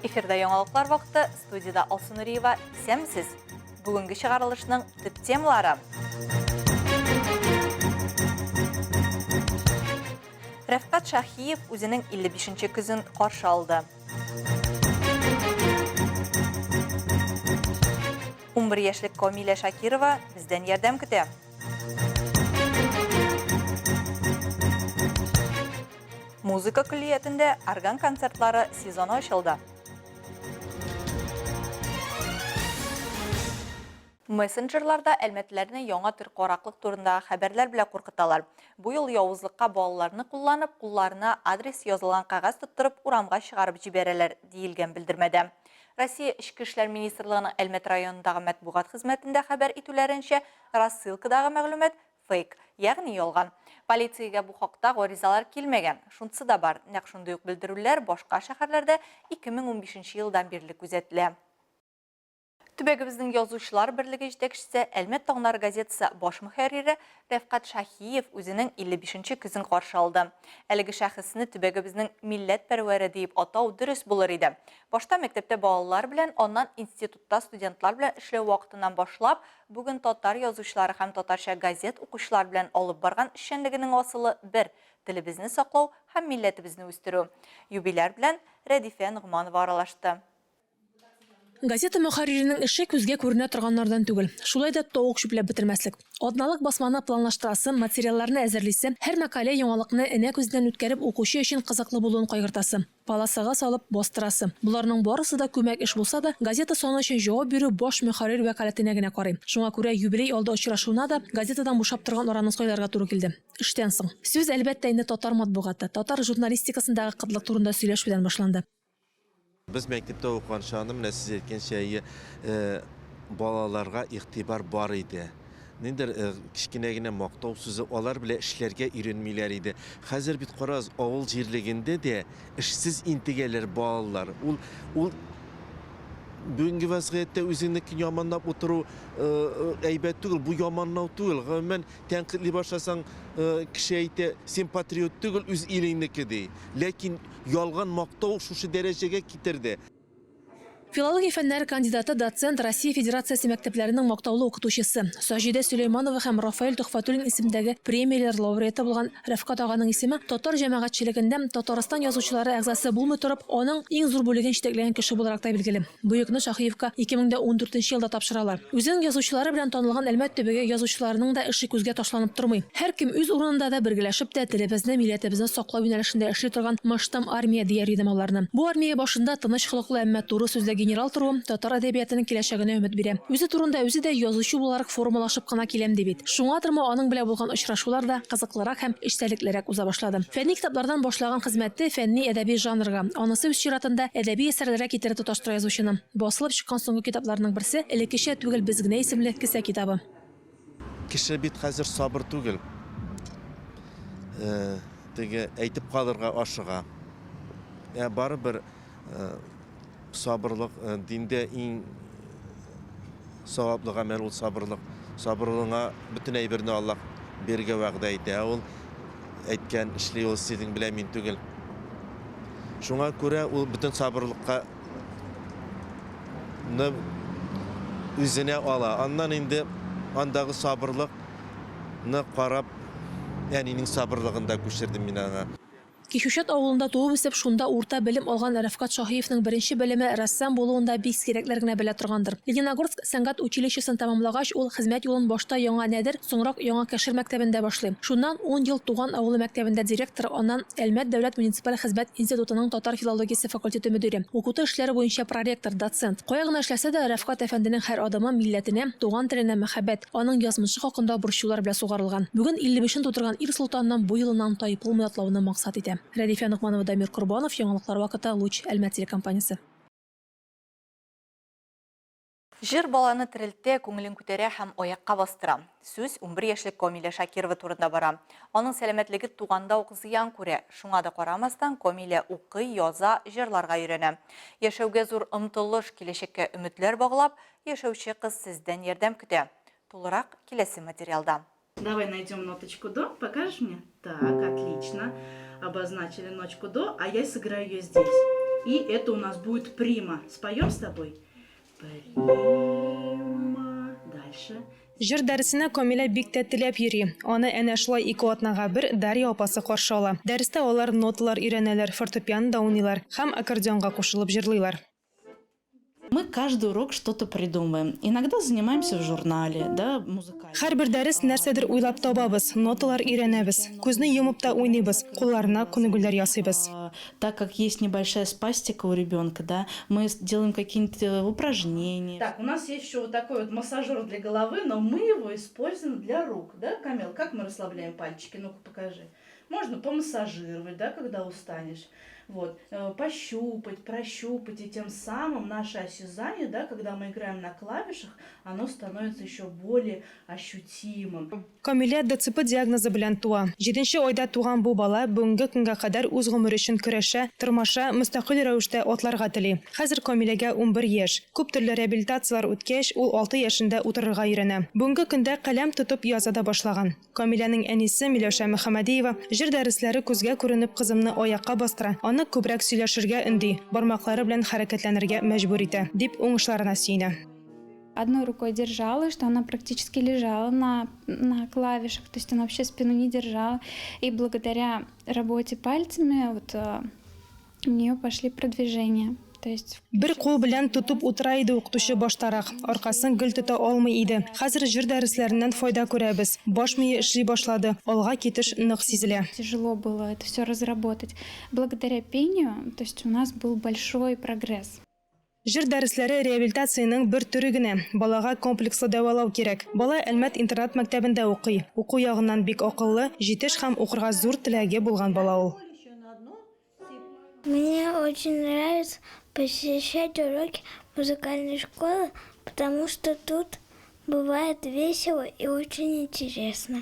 Эфирда яңалыклар вакыты, студиядә Алсу Нуриева. Исәнмесез! Бүгенге чыгарылышның төп темалары. Рәфкать Шаһиев үзенең 55 нче көзен каршы алды. 11 яшьлек Камилә Шакирова бездән ярдәм көтә. Музыка көллиятендә орган концертлары сезоны ачылды. Мессенджерларда әлмәтлеләрне яңа төр караклык турындагы хәбәрләр белән куркыталар. Бу юлы явызлыкка балаларны кулланып, кулларына адрес язылган кәгазь тоттырып, урамга чыгарып җибәрәләр, диелгән белдермәдә. Россия Эчке эшләр министрлыгының Әлмәт районындагы матбугат хезмәтендә хәбәр итүләренчә, рассылкадагы мәгълүмат Фейк, ягъни ялган. Полициягә бу хакта гаризалар килмәгән. Шунысы да бар, нәкъ шундый ук белдерүләр башка шәһәрләрдә 2015 нче елдан бирле күзәтелә. Төбәгебезнең Язучылар берлеге җитәкчесе, Әлмәт таңнары газетасы баш мөхәррире Рәфкать Шаһиев үзенең 55 нче көзен каршы алды. Әлеге шәхесне төбәгебезнең милләтпәрвәре диеп атау дөрес булыр иде. Башта мәктәптә балалар белән, аннан институтта студентлар белән эшләү вакытыннан башлап, Бүген татар язучылары һәм татарча газет укучылар белән алып барган эшчәнлегенең асылы бер, телебезне саклау һәм милләтебезне үстерү. Юбиляр белән Рәдифә Ногманова аралашты. Газета мөхәрриренең эше күзгә күренә торганнардан түгел. Шулай да тавык чүпләп бетермәслек. Атналык басманы планлаштырасы, материалларны әзерлисе, һәр мәкалә, яңалыкны энә күзеннән үткәреп, укучы өчен кызыклы булуын кайгыртасы. Полосага салып бастырасы. Боларның барысы да күмәк эш булса да, газета саны өчен җавап бирү баш мөхәррир вәкаләтенә генә карый. Шуңа күрә юбилей алды очрашуына да газетадан бушап торган араны сайларга туры килде. Эштән соң. Сүз, әлбәттә инде, татар матбугаты, татар журналистикасындагы кытлык турында сөйләшүдән башланды. Без мәктәптә укыган чагында, менә сез әйткәнчә, әйе, балаларга игътибар бар иде. Ниндидер кечкенә генә мактау сүзе, алар белән эшләргә өйрәнмиләр иде. Хәзер бит карагыз, авыл җирлегендә дә эшсез интегәләр балалар. Ул, ул бүгенге вәзгыятьтә үзеңнекен яманлап утыру әйбәт түгел. Бу яманлау түгел. Гомумән, тәнкыйтьли башласаң, кеше әйтә, син патриот түгел, үз илеңнеке, ди. Ләкин ялган мактау шушы дәрәҗәгә китерде. Филология фәннәре кандидаты, доцент, Россия Федерациясе мәктәпләренең мактаулы укытучысы, Саҗидә Сөләйманова һәм Рафаэль Төхфәтуллин исемендәге премияләр лауреаты булган Рәфкать аганың исеме татар җәмәгатьчелегендә Татарстан язучылары әгъзасы булмый торып, аның иң зур бүлеген җитәкләгән кеше буларак та билгеле. Бу йөкне Шаһиевка 2014 нче елда тапшыралар. Үзенең язучылары белән танылган Әлмәт төбәге язучыларының да эше күзгә ташланып тормый. Һәркем үз урынында да бергәләшеп тә телебезне, милләтебезне саклау юнәлешендә эшли торган масштам армия дияр идем аларны. Бу армия башында тыныч холыклы, әмма туры сүзле генерал торуы татар әдәбиятының киләчәгенә өмет бирә. Үзе турында үзе дә язучы буларак формалашып кына киләм ди бит. Шуңадырмы аның белән булган очрашулар да кызыклырак һәм эчтәлеклерәк уза башлады. Фәнни китаплардан башлаган хезмәте фәнни-әдәби жанрга, анысы үз чиратында әдәби әсәрләргә китереп тоташтыра язучыны. Басылып чыккан соңгы китапларының берсе Элеккечә түгел без генә исемле кесә китабы. Кеше бит хәзер сабыр түгел. Теге әйтеп калырга ашыга. Ә барыбер сабырлык диндә иң саваплы гамәл ул сабырлык. Сабырлыгыңа бөтен әйберне Аллаһ бирергә вәгъдә итә. Ә ул әйткән эшли ул синең белән мин түгел. Шуңа күрә ул бөтен сабырлыкка ны үзенә ала. Аннан инде андагы сабырлык ны карап, әнинең сабырлыгын да күчердем мин аңа. Кичүчат авылында туып-үсеп, шунда урта белем алган Рәфкать Шаһиевның беренче белеме рәссам булуын да бик сирәкләр генә белә торгандыр. Лениногорск сәнгать училищесын тәмамлагач, ул хезмәт юлын башта Яңа Нәдер, соңрак Яңа Кәшер мәктәбендә башлый. Шуннан ун ел туган авылы мәктәбендә директор, аннан Әлмәт дәүләт муниципаль хезмәт институтының татар филологиясе факультеты мөдире, укыту эшләре буенча проректор, доцент. Кая гына эшләсә дә, Рәфкать әфәнденең һәр адымы милләтенә, туган теленә мәхәббәт, аның язмышы хакында борчулар белән сугарылган. Бүген 55-ен тутырган ир солтанның бу юлыннан тайпылмый атлауны максат итә. Рәдифә Ногманова, Дамир Корбанов, Яңалыклар вакыты, Луч, Әлмәт телекомпаниясе. Җыр баланы терелтә, күңелен күтәрә һәм аякка бастыра. Сүз 11 яшьлек Камилә Шакирова турында бара. Аның сәламәтлеге туганда ук зыян күрә. Шуңа да карамастан, Камилә укый, яза, җырларга өйрәнә. Яшәүгә зур омтылыш, киләчәккә өметләр баглап, яшәүче кыз сездән ярдәм көтә. Тулырак, киләсе материалда. Давай найдем ноточку до. Покажешь мне? Так, отлично. Обозначили ноточку до, а я сыграю ее здесь. И это у нас будет прима. Споем с тобой? Прима. Дальше. Җыр дәресенә Камилә бик тә теләп йөри. Аны әнә шулай ике атнага бер Дарья апасы каршы ала. Дәрестә алар ноталар өйрәнәләр, фортепианода уйныйлар һәм аккордеонга кушылып җырлыйлар. Мы каждый урок что-то придумываем. Иногда занимаемся в журнале, да, музыкальном. Һәрбер дәрес нәрсәдер уйлап табабыз, ноталар өйрәнәбез. Күзне йомып та уйныйбыз, кулларына күнегүләр ясыйбыз. Так как есть небольшая спастика у ребенка, да, мы делаем какие-нибудь э, упражнения. Так, у нас есть еще вот такой вот массажер для головы, но мы его используем для рук, да, Камил? Как мы расслабляем пальчики? Ну-ка покажи. Можно помассажировать, да, когда устанешь. Вот, э, пощупать, прощупать, и тем самым наше осязание, да, когда мы играем на клавишах, оно становится еще более ощутимым. Камилә ДЦП диагнозы белән туа. Җиденче айда туган бу бала бүгенге көнгә кадәр үз гомере өчен көрәшә, тырмаша, мөстәкыйль рәвештә атларга тели. Хәзер Камиләгә 11 яшь. Күп төрле реабилитацияләр үткәч, ул алты яшендә утырырга өйрәнә. Бүгенге көндә каләм тотып яза да башлаган. Камиләнең әнисе Миләүшә Мөхәммәдиева, Җыр дәресләре күзгә күренеп кызымны аякка бастыра, аны күбрәк сөйләшергә өнди, бармаклары белән хәрәкәтләнергә мәҗбүр итә, дип уңышларына сөенә. Одной рукой держала, что она практически лежала на, на клавишах, то есть она вообще спину не держала. И благодаря работе пальцами вот э, у нее пошли продвижения. То есть Бер кул белән тотып утыра иде укытучы баштарак, аркасын гел тота алмый иде. Хәзер җыр дәресләреннән файда күрәбез. Баш мие эшли башлады, алга китеш нык сизелә. Тяжело было это все разработать. Благодаря пению, то есть у нас был большой прогресс. Җыр дәресләре реабилитациянең бер төре генә. Балага комплекслы дәвалау кирәк. Бала Әлмәт интернат-мәктәбендә укый. Уку ягыннан бик акыллы, җитеш һәм укырга зур теләге булган бала ул. Мне очень нравится посещать уроки музыкальной школы, потому что тут бывает весело и очень интересно.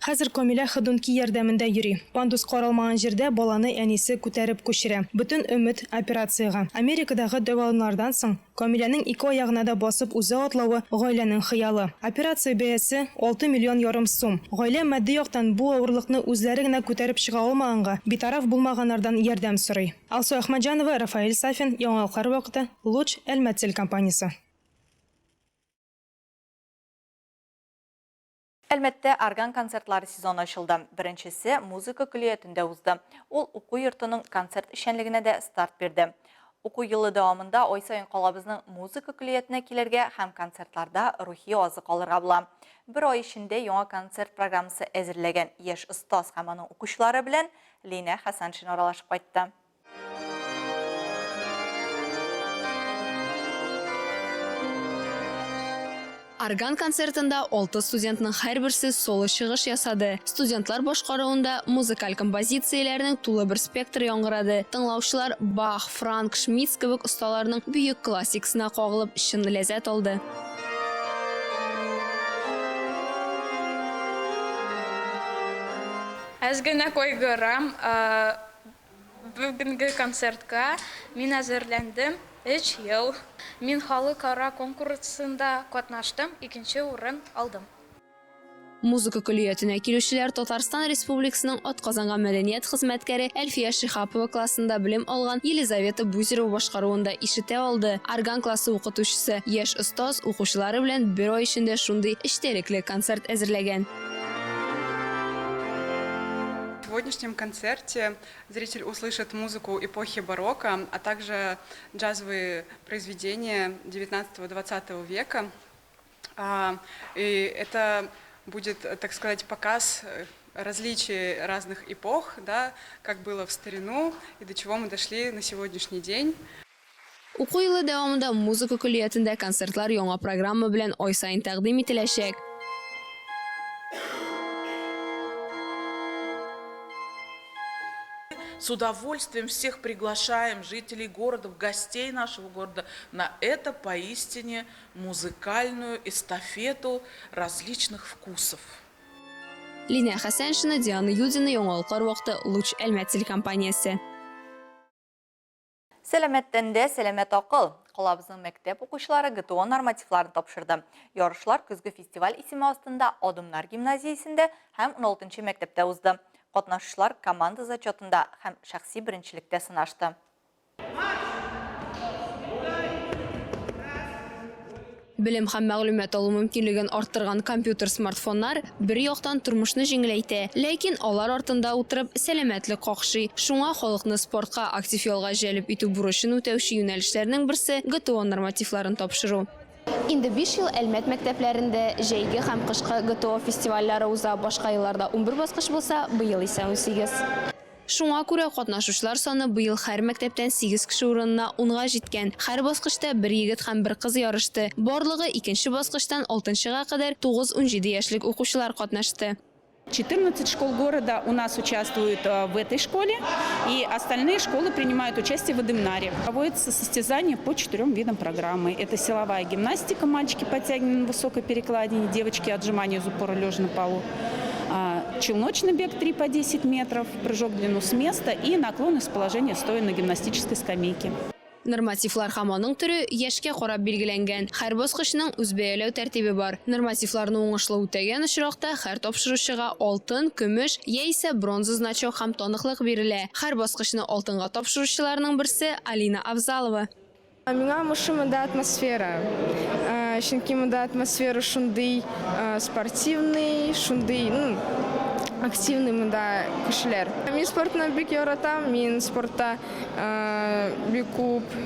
Хәзер Камилә ходунки ярдәмендә йөри. Пандус каралмаган җирдә баланы әнисе күтәреп күчерә. Бөтен өмет, операциягә. Америкадагы дәваланулардан соң, Камиләнең ике аягына да басып үзе атлавы, гаиләнең хыялы. Операция бәясе, алты миллион ярым сум. Гаилә матди яктан бу авырлыкны үзләре генә күтәреп чыга алмаганга, битараф булмаганнардан ярдәм сорый. Алсу Әхмәтҗанова, Рафаэль Сафин, Яңалыклар вакыты, Луч, Әлмәт телекомпаниясе. Әлмәттә орган концертлары сезоны ачылды. Беренчесе музыка көллиятендә узды. Ул уку йортының концерт эшчәнлегенә дә старт бирде. Уку елы дәвамында ай саен калабызның музыка көллиятенә килергә һәм концертларда рухи азык алырга була. Бер ай эчендә яңа концерт программасы әзерләгән яшь остаз һәм аның укучылары белән Линә Хәсәншина аралашып кайтты. Орган концертында алты студентның һәрберсе соло чыгыш ясады. Студентлар башкаруында музыкаль композицияләрнең тулы бер спектры яңгырады. Тыңлаучылар Бах, Франк, Шмитц кебек осталарның бөек классикасына кагылып чын ләззәт алды. Әз генә кайгырам, Бүгенге концертка мин әзерләндем өч ел. Мин халыкара конкурсында катнаштым, икенче урын алдым. Музыка көллиятенә килүчеләр Татарстан Республикасының атказанган мәдәният хезмәткәре Әлфия Шиһапова классында белем алган Елизавета Бузерова башкаруын да ишетә алды. Орган классы укытучысы, яшь остаз укучылары белән бер ай эчендә шундый эчтәлекле концерт әзерләгән. В сегодняшнем концерте зритель услышит музыку эпохи барокко, а также джазовые произведения 19-20 века. А, и это будет, так сказать, показ э, различий разных эпох, да, как было в старину и до чего мы дошли на сегодняшний день. Уку елы дәвамында музыка көллиятендә концертлар яңа программа белән ай саен тәкъдим ителәчәк. С удовольствием всех приглашаем жителей города, гостей нашего города на это поистине музыкальную эстафету различных вкусов. Линә Хәсәншина, Диана Юдина, Яңалыклар вакыты, Луч Әлмәт телекомпаниясе. Сәламәт тәндә, сәламәт акыл. Калабызның мәктәп укучылары ГТО нормативларын тапшырды. Ярышлар көзге фестиваль исеме астында Адымнар гимназиясендә һәм 16 мәктәптә узды. Катнашучылар команда зачетында һәм шәхси беренчелектә сынашты. Белем һәм мәгълүмат алу мөмкинлеген арттырган компьютер-смартфоннар бер яктан тормышны җиңеләйтә, ләкин алар артында утырып, сәламәтлек какшый. Шуңа халыкны спортка, актив ялга җәлеп итү бурычын үтәүче юнәлешләрнең берсе, ГТО нормативларын тапшыру. Инде биш ел Әлмәт мәктәпләрендә җәйге һәм кышкы ГТО фестивальләре уза. Башка елларда 11 баскыч булса, быел исә 18. Шуңа күрә катнашучылар саны быел һәр мәктәптән сигез кеше урынына унга җиткән. Һәр баскычта бер егет һәм бер кыз ярышты. Барлыгы икенче баскычтан алтынчыга кадәр тугыз-унҗиде яшьлек укучылар катнашты. 14 школ города у нас участвуют э, в этой школе, и остальные школы принимают участие в Адымнаре. Проводится состязание по четырем видам программы. Это силовая гимнастика, мальчики подтягивания на высокой перекладине, девочки отжимания из упора лежа на полу. А, челночный бег 3 по 10 метров, прыжок в длину с места и наклон из положения стоя на гимнастической скамейке. Нормативлар һәм аның төре яшькә карап билгеләнгән. Һәр баскычның үз бәяләү тәртибе бар. Нормативларны уңышлы үтәгән очракта һәр тапшыручыга алтын, көмеш яисә бронза значок һәм таныклык бирелә. Һәр баскычны алтынга тапшыручыларның берсе, Алина Авзалова. Миңа ошый монда атмосфера. Чөнки монда атмосфера шундый спортивный, шундый, ну, активный монда кешеләр. Мин спортны бик яратам, мин спортта бик күп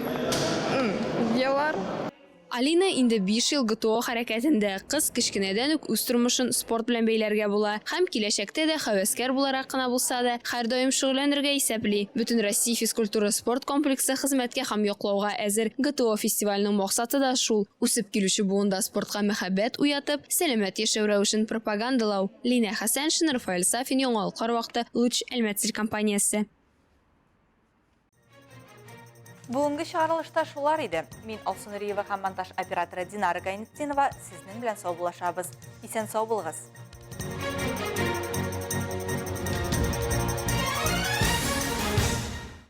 еллар. Алина инде биш ел ГТО хәрәкәтендә. Кыз кечкенәдән үк үз тормышын спорт белән бәйләргә була һәм киләчәктә дә һәвәскәр буларак кына булса да, һәрдаим шөгыльләнергә исәпли. Бөтенроссия физкультура-спорт комплексы хезмәткә һәм яклауга әзер. ГТО фестиваленең максаты да шул, үсеп килүче буында спортка мәхәббәт уятып, сәламәт яшәү рәвешен пропагандалау. Линә Хәсәншина, Рафаэль Сафин, Яңалыклар вакыты, Луч, Әлмәт телекомпаниясе. Бүгенге чыгарылышта шулар иде. Мин Алсу Нуриева һәм монтаж операторы Динара Гайнетдинова сезнең белән саубуллашабыз. Исән сау булыгыз.